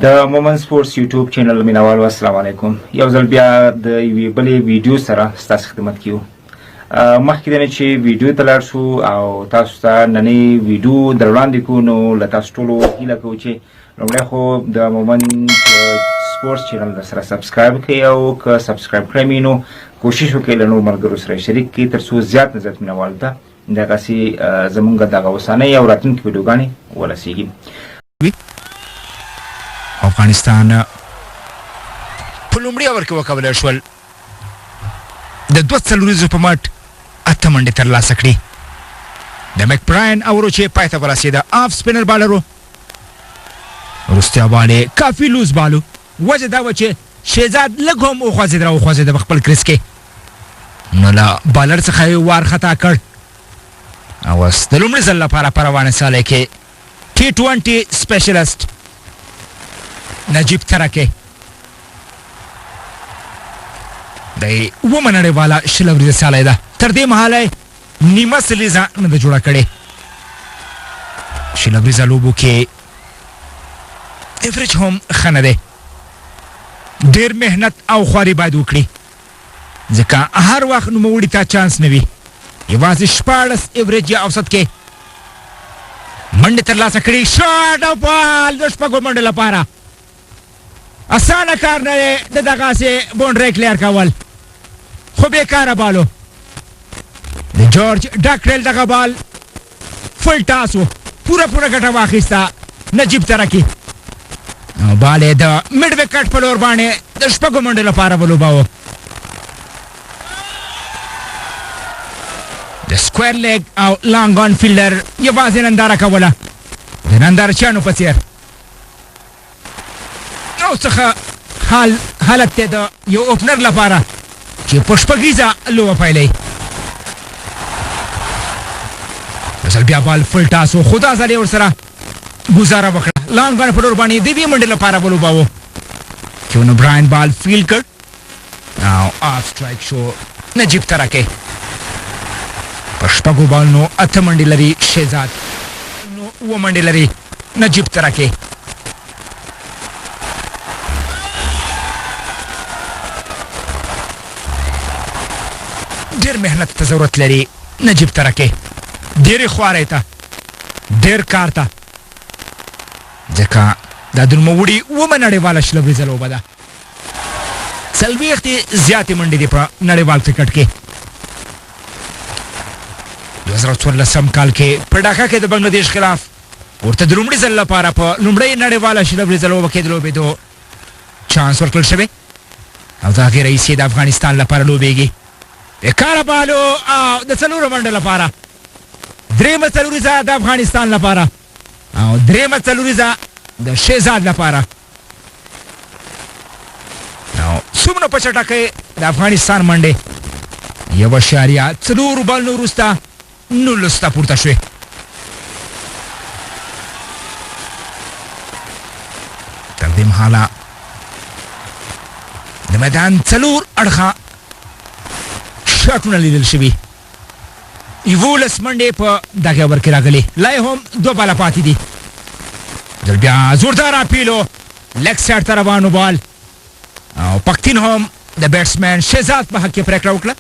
د مومن سپورټس یوټیوب چینل مینوالو، السلام علیکم. یو ځل بیا د یوې بلې ویډیو سره ستاسو خدمت کې یو. مخکې د نه چې ویډیو ته لاړ شو او تاسو ته ننۍ ویډیو در وړاندې کړو، نو له تاسو ټولو هیله کوو چې لومړی خو د مومن سپورټس چینل در سره subscribe کړئ او که subscribe کړی مې، نو کوشش وکړئ له نورو ملګرو سره شریک کړئ، تر څو زیات نه زیات مینوالو ته دغسې زمونږ دغه اوسنۍ او راتلونکې ویډیوګانې ورسیږي. افغانستان په لومړي اور کې وکولای شول د دوه څلوریزو په مټ اته منډې ترلاسه کړي. د مکبراین اور چې پای ته ورسېده، off spinner bowler و، وروستی بال یې کافي loose بال و. وجه دا وه چې شهزاد لږ هم وخوځېد را وخوځېده په خپل crease کې، نو له بالر څخه یې وار خطا کړ او اوس د لومړي ځل لپاره په روانه سیالۍ کې T20 specialist نجیب ترکه د اوومه نړیواله 20 اوریزه سیالۍ ده، تر دې مهاله نیمه سلیزه نه ده جوړه کړې. 20 اوریزه لوبو کې average هم ښه نه دی. ډیر محنت او خواري باید وکړي، ځکه هر وخت نوموړي ته چانس نه وي. یوازې 16 average یا اوسط کې منډې ترلاسه کړي. شاټ او بال د شپږو منډو لپاره. اسانه کار نه دی د دغسې boundary clear کول، خو بېکاره بالو. د جارج ډاکرل دغه بال full toss و، پوره پوره ګټه واخیسته نجیب ترکي. بال یې د mid wicket په لور باندې د شپږو منډو لپاره ولوباوه. د square leg او long on fielder یوازې ننداره کوله د نندارچیانو په څیر. او څخه حال حالت دی د یو opener لپاره چې په شپږیزه لوبه پیلوي. یو ځل بیا بال full toss و، خو دا ځل یې ورسره ګزاره وکړه. long on په لور باندې د یوې منډې لپاره ولوباوه. کیون اوبراین بال field کړ او off strike شو نجیب ترکه. په شپږو بالونو اته منډې لري شهزاد، نو اووه منډې لري نجیب ترکه. ډېر محنت ته ضرورت لري نجیب ترکه، ډېرې خوارۍ ته، ډېر کار ته، ځکه دا د نوموړي اوومه نړیواله 20 اوریزه لوبه ده. 40 یې زیاتې منډې دي په نړیوال کرکټ کې. 2014 کال کې په ډاکا کې د بنګلادیش خلاف ورته د لومړي ځل لپاره په لومړۍ نړیواله 20 اوریزه لوبه کې د لوبېدو چانس ورکړل شوی او د هغې راهیسې د افغانستان لپاره لوبېږي. بېکاره بالو او د څلورو منډو لپاره. درېیمه څلوریزه د افغانستان لپاره او درېیمه څلوریزه د شهزاد لپاره. نو څومره په چټکۍ د افغانستان منډې 1.4 بالونو وروسته 19 ته پورته شوې. تر دې مهاله د میدان څلور اړخه شاټونه لیدل شوي. 11 منډې په دغه اور کې راغلي، لا یې هم دوه باله پاتې دي. ځل بیا زوردار اپیلو، leg side ته روانو بال او پکتین هم د batsman شهزاد په حق کې پرېکړه وکړه.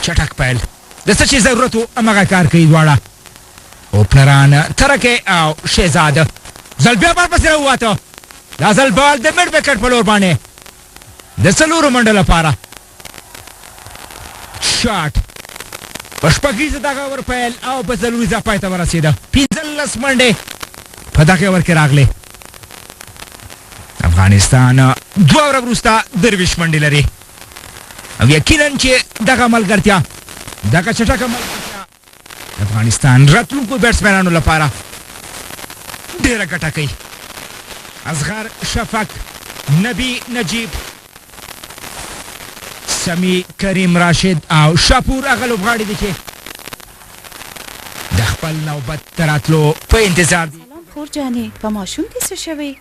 چټک پیل، د څه چې ضرورت و همغه کار کوي دواړه اوپنران ترکه او شهزاد. ځل بیا بال پسې راوواته، دا ځل بال د mid wicket په لور باندې د څلورو منډو لپاره. شاټ په شپږیزه دغه اور پیل او په څلوریزه پای ته ورسېده. 15 منډې په دغه اور کې راغلې. افغانستان دوه اوره وروسته 23 منډې لري او یقینا چې دغه ملګرتیا، دغه چټکه ملګرتیا افغانستان راتلونکو بیټسمنانو لپاره ډیره ګټه کوي. اصغر، شفق، نبی، نجیب، سمی، کریم، راشد او شاپور هغه لوبغاړي دي چې د خپل نوبت تر راتلو په انتظار دي. سلام خور جانې، په ماشوم دې څه شوي؟